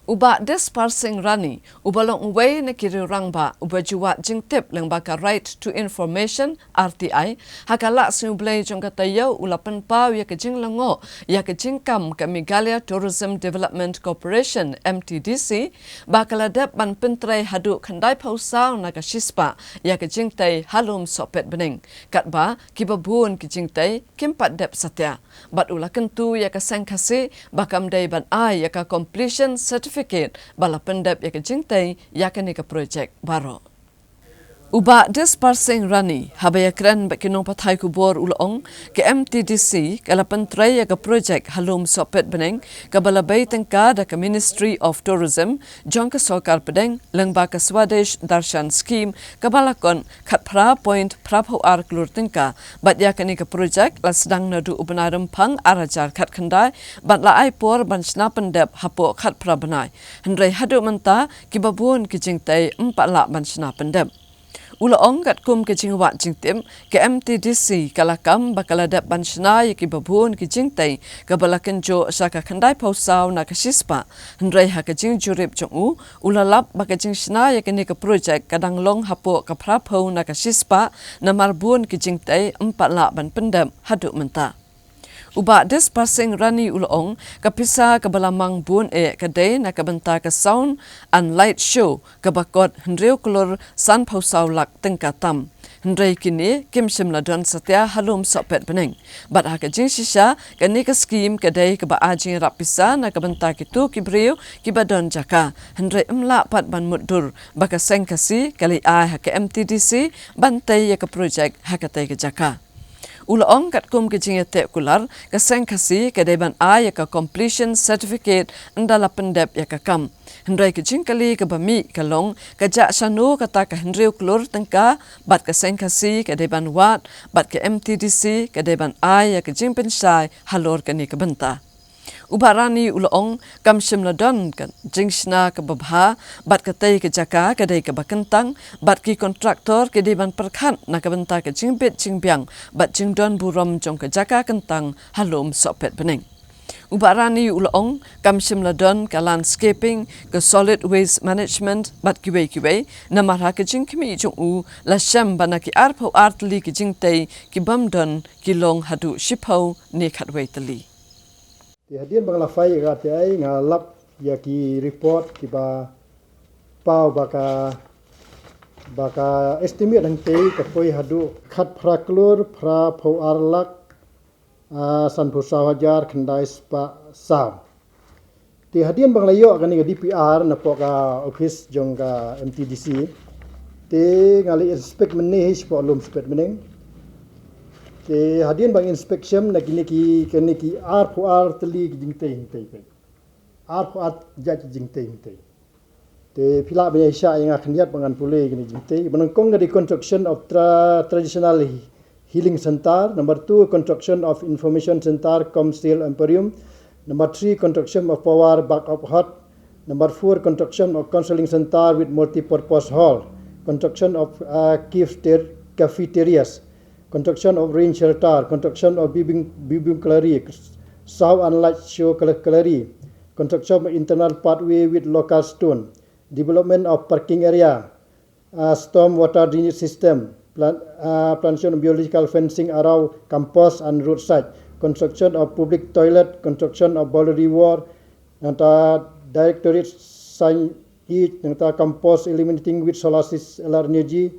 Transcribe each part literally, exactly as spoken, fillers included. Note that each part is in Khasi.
U Bah Dispar Singh Rani, uba long uwei na ki riew rangbah uba ju wad jingtip lyngba ka Right to Information, R T I, ha ka Lah Sngi U Blei jong ka taïew u la pynpaw ïa ka jinglyngngoh ïa ka jingkam ka Meghalaya Tourism Development Corporation, M T D C, ba ka la dep ban pyntrei haduh khyndai phew saw na ka shispah ïa ka jingtei ha lum sohpet bneng, katba kiba bun ki jingtei kim pat dep satia. Bad u la kyntu ïa ka Seng Khasi ba kam dei ban ai ïa ka completion certificate ba la pyndep ïa ka jingtei ïa kane ka projek baroh. U Bah Dispar Singh Rani, haba ïakren bad ki nongpathai khubor, u la ong, ka M T D C ka la pyntrei ïa ka projek ha lum sohpet bneng kaba la bei tyngka da ka Ministry of Tourism jong ka Sorkar Pdeng lyngba ka Swadesh Darshan Scheme, kaba la kon khatphra point phra phew ar klur tyngka. Bad ïa kane ka projek la sdang naduh u bnai Rymphang ar hajar khatkhyndai bad la ai por ban shna pyndep hapoh khatphra bnai. Hynrei haduh mynta kiba bun ki jingtei ym pat lah ban shna pyndep. U la ong, katkum ka jingwad jingtip, ka M T D C ka la kam ba ka la dep ban shna ïa kiba bun ki jingtei kaba la kynjoh sha ka khyndai phew saw na ka shispah. Hynrei ha ka jingjurip jong u, u la lap ba ka jingshna ïa kane ka projek ka dang long hapoh ka phra phew na ka shispah, namar bun ki jingtei ym pat lah ban pyndep haduh mynta. U Bah Dispar Singh Rani u la ong, ka pisa kaba la mang bun eh ka dei na ka bynta ka Sound and Light Show kaba kot hynriew klur san phew saw lak tyngka tam. Hynrei kine kim shym la don satia ha lum sohpet bneng. Bad ha ka jingshisha, kane ka scheme ka dei kaba ai jingïarap pisa na ka bynta kito ki briew kiba don jaka. Hynrei ym lah pat ban mutdur ba ka Seng Khasi ka leit ai ha ka M T D C ban tei ïa ka projek ha katei ka jaka. U la ong, katkum ka jingïateh kular, ka Seng Khasi ka dei ban ai ïa ka completion certificate ynda la pyndep ïa ka kam. Hynrei ka jingkylli kaba mih ka long, ka jah shano kata ka hynriew klur tyngka, bad ka Seng Khasi ka dei ban wad, bad ka M T D C ka dei ban ai ïa ka jingpynshai halor kane ka bynta. U Bah Rani u la ong, kam shym la don ka jingshna kaba bha, bad katei ka jaka ka dei kaba kyntang, bad ki kontraktor ki dei ban pyrkhat na ka bynta ka jingbit jingbiang bad jingdon burom jong ka jaka kyntang ha lum sohpet bneng. U Bah Rani u la ong, kam shym la don ka landscaping, ka solid waste management bad kiwei kiwei, namar ha ka jingkhmih jong u la shem ba na ki ar phew ar tylli ki jingtei ki bym don ki long haduh shi phew ne khatwei tylli. Te hadien ba nga la phai ïa ka R T I, nga lap ïa ki report kiba paw ba ka, ba ka estimate hangtei ka poi haduh khatphra klur phra phew ar lak, ah, san phew saw hajar khyndai spah saw. Te hadien ba nga la ïoh kane ka D P R napoh ka office jong ka M T D C, te nga la inspect mynne hi shapoh lum sohpet bneng. Te hadien ba nga inspect shem na kine ki, kine ki ar phew ar tylli ki jingtei hangtei, peit. Ar phew ar jait ki jingtei hangtei. Te phi lah ban ïa shah ïa nga khyndiat ba ngan pule kine ki jingtei. Ba nyngkong ka dei construction of tra-, traditional he-, healing center. Number two, construction of information center cum sale emporium. Number three, construction of power backup hut. Number four, construction of counseling center with multi-purpose hall. Construction of, uh, cafeter-, cafeterias. Construction of rain shelter. Construction of bibing-, biblioculary. Sound and light show cal-, gallery. Construction of internal pathway with local stone. Development of parking area, uh, storm water drainage system, plan-, uh, plantation of biological fencing around campus and roadside, construction of public toilet, construction of boundary wall, and, uh, directorate signage, and, uh, campus illuminating with solar sys-, solar energy,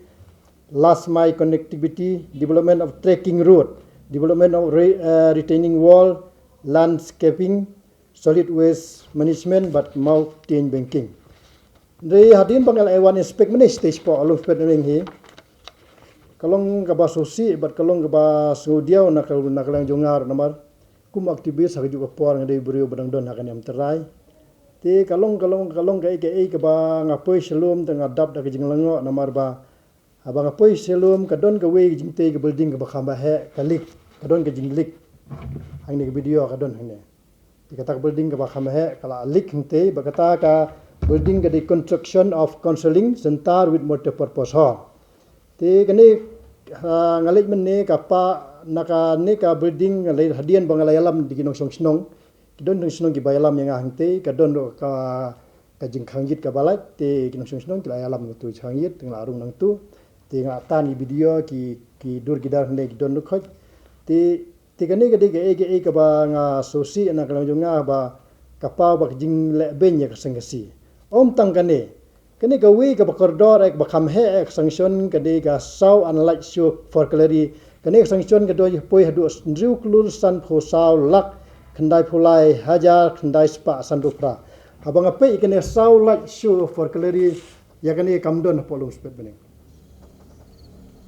last mile connectivity, development of trekking road, development of re-, uh, retaining wall, landscaping, solid waste management bad mountain biking. Hynrei hadien ba nga la wan inspect mynne stage po along spet ring hi. Ka long kaba sngewsih bad ka long kaba sngewdiaw na ka, na ka liang jong nga ruh namar kum activist ha kajuh ka por nga dei briew ba dang don ha kane ka trai. Te ka long, ka long, ka long kaei kaei kaba nga poi sha lum te nga dap da ka jinglyngngoh namar ba haba nga poi sha lum ka don kawei ka jingtei ka building kaba kham ba heh ka leak, ka don ka jing leak. Hangne ka video ka don hangne. Te kata ka building kaba kham ba heh ka la leak hangtei, bad kata ka building ka dei construction of counseling center with multipurpose hall. Te kane, ah, nga leit mynne ka pa na kane ka building nga leit hadien ba nga la ïalam da ki nongshong shnong. Ki don nongshong shnong kiba ïalam ïa nga hangtei, ka don ruh ka, ka jingkhang ïit kaba lait, te ki nongshong shnong ki la ïalam ïa utu u khang ïit, te nga la rung nangtu, te nga la tan ïa ki video, ki, ki dur ki dar hynrei ki don ruh khoit. Te, te kane ka dei kaei kaei kaba nga sngewsih na ka liang jong nga ba ka paw ba ka jingleh beiñ ïa ka Seng Khasi. Ym tang kane, kane kawei kaba kordor eh, kaba kham heh eh, ka sanction ka dei ka saw unlike show for clearance. Kane ka sanction ka dei poi haduh hynriew klur sanphew saw lak khyndai phew lai hajar khyndai spah sanphew phra. Haba nga peit ïa kane saw lak show for clearance, ïa kane kam don hapoh Lum Spit bneng.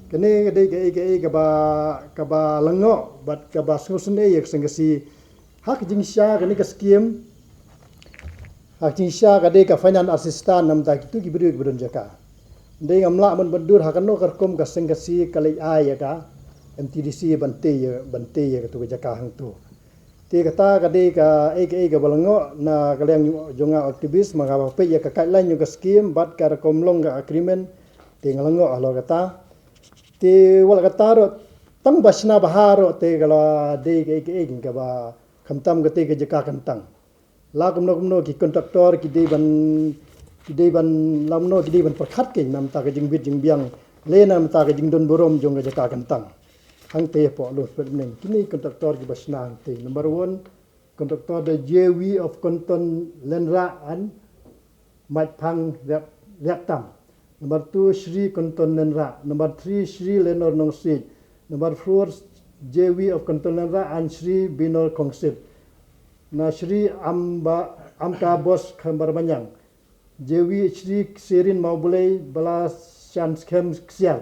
Kane ka dei kaei kaei kaba, kaba lyngngoh bad kaba sngewsynei ïa ka Seng Khasi. Ha ka jingshisha kane ka skim, ha ka jingshisha ka dei ka finance assistance namar kito ki briew kiba don jaka. Dei ngam lah ban dur ha kano ka rukom ka Seng Khasi ka leit ai ïa ka M T D C ban tei ïa, ban tei ïa katu ka jaka hangtu. Te kata ka dei kaei kaei kaba lyngngoh na ka liang jong nga activist, ma nga ba peit ïa ka guideline jong ka skim bad ka rukom long ka agreement, te nga lyngngoh halor kata. Te wat la kata ruh, tang ba shna bha ruh te ka la dei kaei kaei kaba khamtam kata ka jaka kyntang. La kumno kumno ki contractor ki dei ban, ki dei ban, la kumno ki dei ban pyrkhat kein namar ka jingbit jingbiang, lane namar ka jingdon burom jong ka jaka kyntang. Hangtei hapoh Lum Spit bneng, kine contractor kiba shna hangtei. Number one, contractor da J W of Konton Lenra and Maitphang Riat-, Riattam. Number two, Shri Konton Lenra. Number three, Shri Lenor Nongsiej. Number four, J W of Konton Lenra and Shri Binor Kongsit. Na Shri Amba, Amka Bos Khambar Manyang. J W Shri Serin Mawblei Bala Shan Skhem Ksial.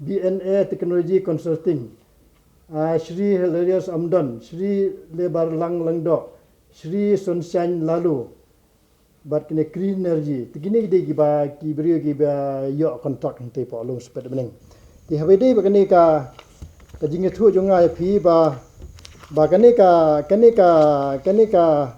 B N A Technology Consulting. Ah, Shri Hilarius Amdon, Shri Lebar Lang Langdok, Shri Sunshine Lalu, bad kine Green Energy. Te kine ki dei kiba, ki briew kiba ïoh contract hangtei hapoh Lum Spit bneng. Te haba dei ba kane ka, ka jingïathuh jong nga ïa phi ba, ba kane ka, kane ka, kane ka,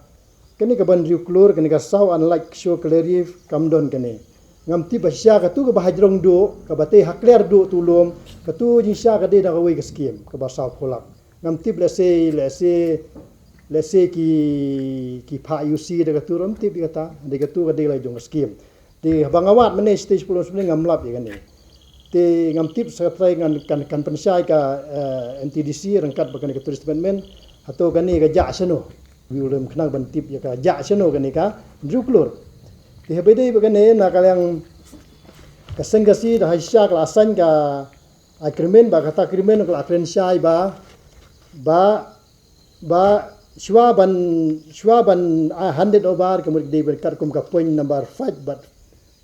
kane ka ban hynriew klur, kane ka saw unlike show clearance kam don kane. Ngam tip ba shisha katu kaba hajrong duh, kaba tei ha clear duh tu lum, katu jingshisha ka dei na kawei ka skim, kaba saw phew lak. Ngam tip lehse, lehse, lehse ki, ki phah U C da katu, ngam tip ïa kata, da katu ka dei la jong ka skim. Te haba nga wad mynne stage pulon stage ngam lap ïa kane. Te ngam tip sa ka trai ngan kan, kan pynshai ka, eh, M T D C ryngkat bad kane ka tourist department. Hato kane ka jah shano. Wi u lem khnang ban tip ïa ka jah shano kane ka hynriew klur. Te haba dei ba kane na ka liang ka Seng Khasi da ha shisha ka la sign ka agreement, ba kata agreement ka la kren shai ba, ba, ba shuwa ban, shuwa ban, ah, hand it over ka mut dei ba katkum ka point number five bad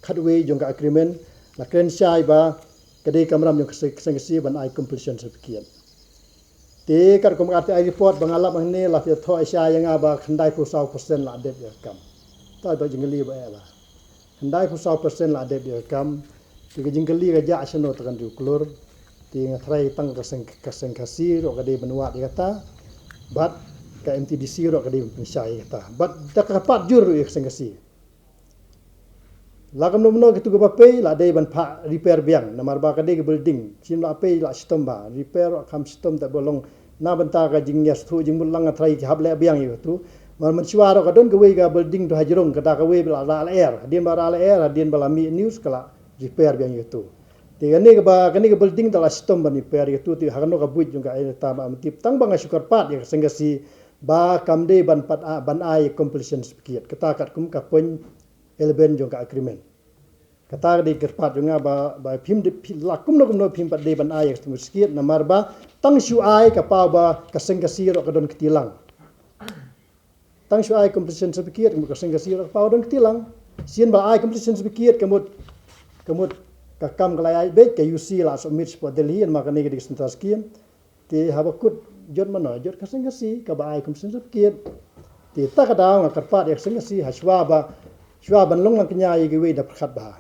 khatwei jong ka agreement, la kren shai ba ka dei kamram jong ka Seng Khasi ban ai completion certificate. Te katkum ka R T I report ba nga lap hangne la phi thoh shai ïa nga ba khyndai phew saw percent la dep ïa ka kam. Ta dei jingkylli ba eh ba khyndai phew saw percent la dep ïa ka kam. Te ka jingkylli ka jah shano ta ka hynriew klur. Te nga tharai tang ka Seng, ka Seng Khasi ruh ka dei ban wad ïa kata. Bad ka M T D C ruh ka dei ban pynshai ïa kata. Bad da ka kyrpad jur ruh ïa ka Seng Khasi. La kumno kumno kitu kiba pei la dei ban phah repair biang namar ba ka dei ka building. Shim la pei la shitom ba repair ruh kham shitom, te ba long na bynta ka jingïasngewthuh jingmut lang, nga tharai ki hap leh biang ïa katu. Mar mynshuwa ruh ka don kawei ka building tu hajrong, kata kawei ba la rah lyer, hadien ba rah lyer, hadien ba la mih news ka la repair biang ïa katu. Te kane kaba, kane ka building te la shitom ban repair ïa katu, te ha kano ka buit jong ka, eh, ta ba ngam tip, tang ba nga shu kyrpad ïa ka Seng Khasi ba kam dei ban pat a, ban ai completion certificate. Kata katkum ka point eleven jong ka agreement. Kata ka dei kyrpad jong nga ba, ba phim dei, phi, la kumno kumno phim pat dei ban ai ïa ka certificate namar ba tang shu ai ka paw ba ka Seng Khasi ruh ka don kti lang. Tang shu ai completion certificate ka mut ka Seng Khasi ruh ka paw don kti lang. Sien ba ai completion certificate ka mut, ka mut ka kam ka la ïaid beit, ka U C la submit shapoh Delhi, namar kane ka dei ka central scheme. Te haba kut jot mano, jot ka Seng Khasi kaba ai completion certificate. Te ta ka daw nga kyrpad ïa ka Seng Khasi ha shuwa ba, shuwa ban long lang kñia ïa kiwei da pyrkhat bha.